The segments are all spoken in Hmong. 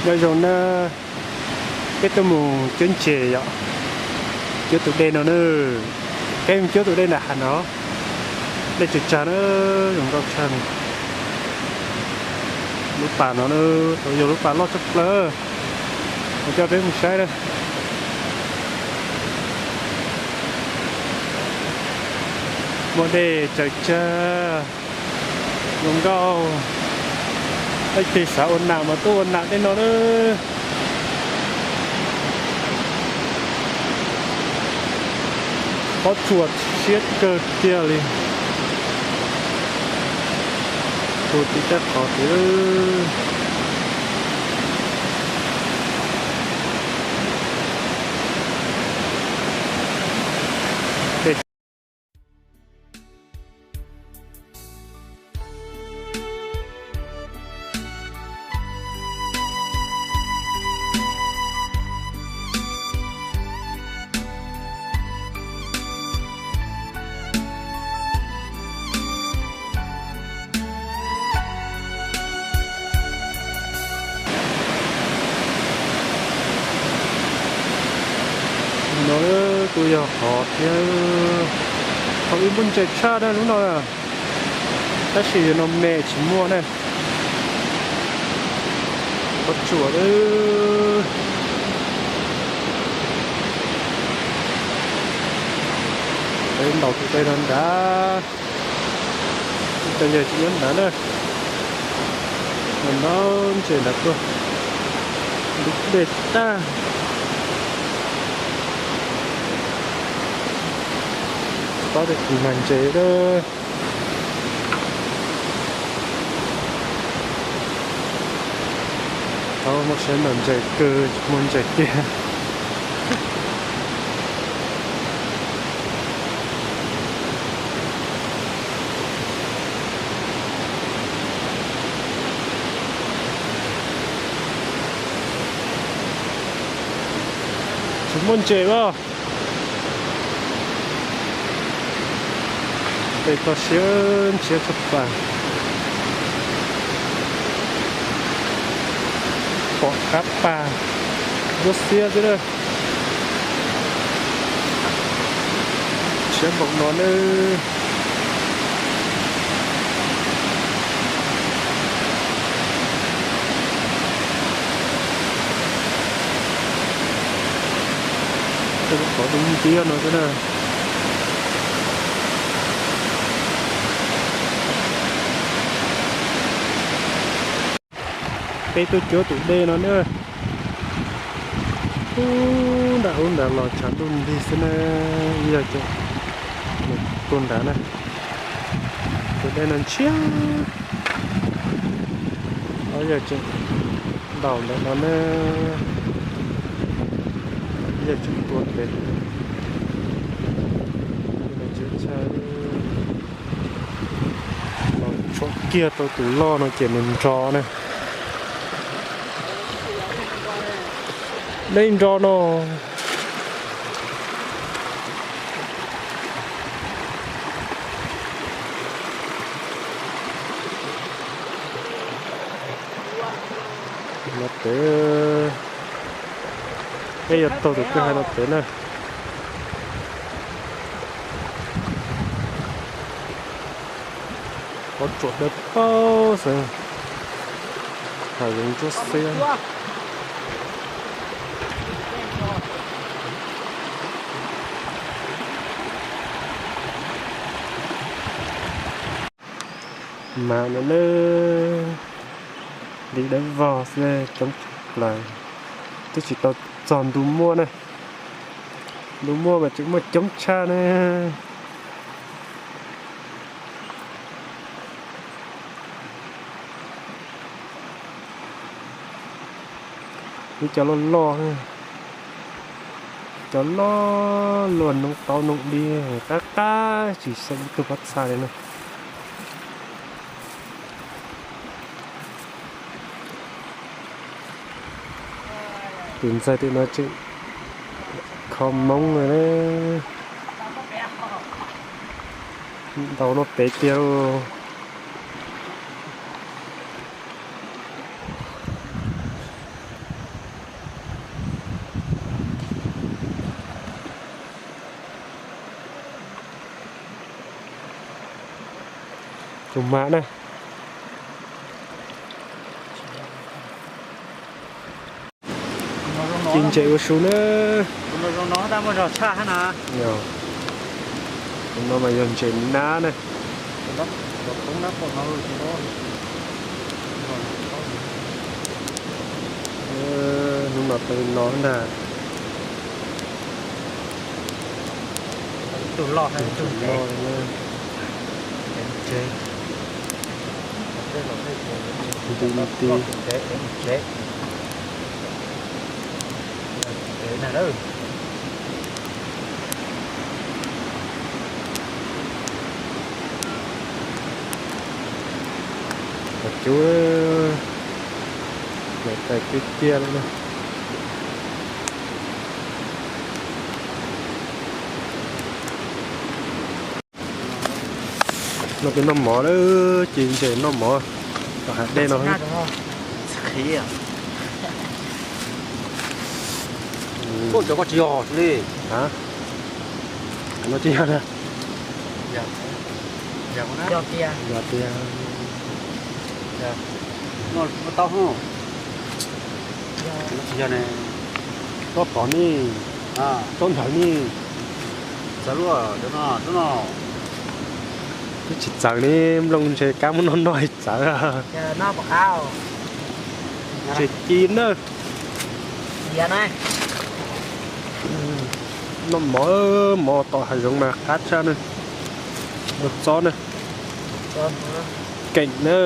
Nyob zoo na, peb tuaj mus cuab ntses yom, cuab tus dej no na, peb mus cuab tus dej nram hav no, dej tsawg tsawg na, zoo nkauj tshaj na. Lub pas no na, tau yog lub pas loj tshaj plaws, kuv coj peb mus saib na. Muaj dej tsawg tsawg, zoo nkauj. Leej twg xav ua nam mas tuaj ua nam tej no na. Qhov tsua siab kawg kiag li. Tus tib caj qhov tid. No kuj yog qhov thiab, qhov ib muaj ntses tshaj na lub no, tab sis yog no me tsis muaj ne. Qhov tsuam, peb ntaus tus dej no nrad, cov yawg tsis nyob nrad na. Ntaus ntses nrad tuaj, ntub dej tag. Pab tias kuv mag ntses na. Tau muaj siab ntaus ntses kawg, tsis muaj ntses kiag. Tsis muaj ntses los. Tej toj siab ntshiab tshaj plaws. Pom qab pas, ntsuab xiab xwb na. Siab npaum no na. Tej lub qhov dub ntiab no xwb na. Peb tuaj cuab tus dej no na. Ub, nram ub nrad los tshav ntuj nti xwb na. Ib yawg tseem mus tus nrad na. Tus dej no ntshiab. Ob yawg tseem ntaus ntawm no na. Ib yawg tseem tuav pem. Los tshuam kiag rau tus loj no ces nws nrov na. Dej nrov no. No pem, peb yuav taug tus kwj ha no pem na. Qhov tsuam dawb paug xwb, hav zoov ntsuab xiab. Mas no na, nti dawb vog xwb, coob tshaj plaws. Twb tsis tau txog ntu muaj na, ntu muaj mas tseem muaj coob tshaj na. Ib cov loj loj, cov loj luaj noob taub noob dib, qab qab tsis xeeb ib tug pob txha li na. Tus ntxawg tim no tseem kho moob na, ntaus no pem tiag lauj. Tus mas na. Ci ntses ua su na. Tus no mas yog ntses nab na. Hnub no tau li no ntag. Nti nti. Cov cub, cov tais kiag kiag li na. Noj peb noj mov lawm, ci ntses noj mov tom hav dej no. Koj cov koj tsis yog li. No tsis yog na. Yog tiag. Yog tiag. Noj tau. Tsis yog ne. Tsob tod ne. Tsob ntawd ne. Txawv luaj, tsob no, tsob no. Twb tsis txawv ne, nplooj ntshe kab muab noj noj txawv. Tsis ci na. Noj mov, mov tom hav zoov mas qab tshaj na. Noj txob na. Keem na.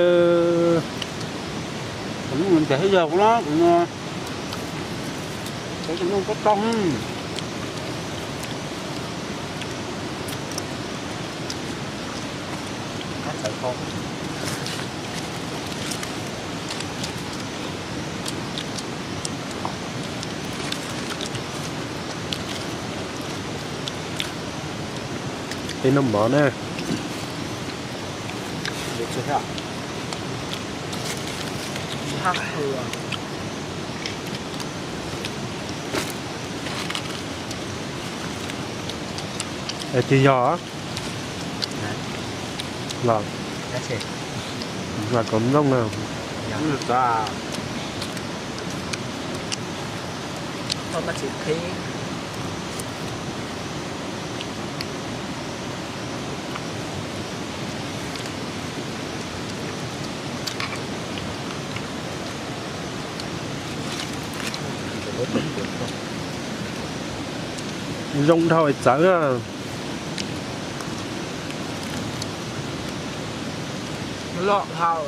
Peb noj mov na. Es tsis yog los, vam kom nplooj na. Zoo dhau txawv na. Loj dhau.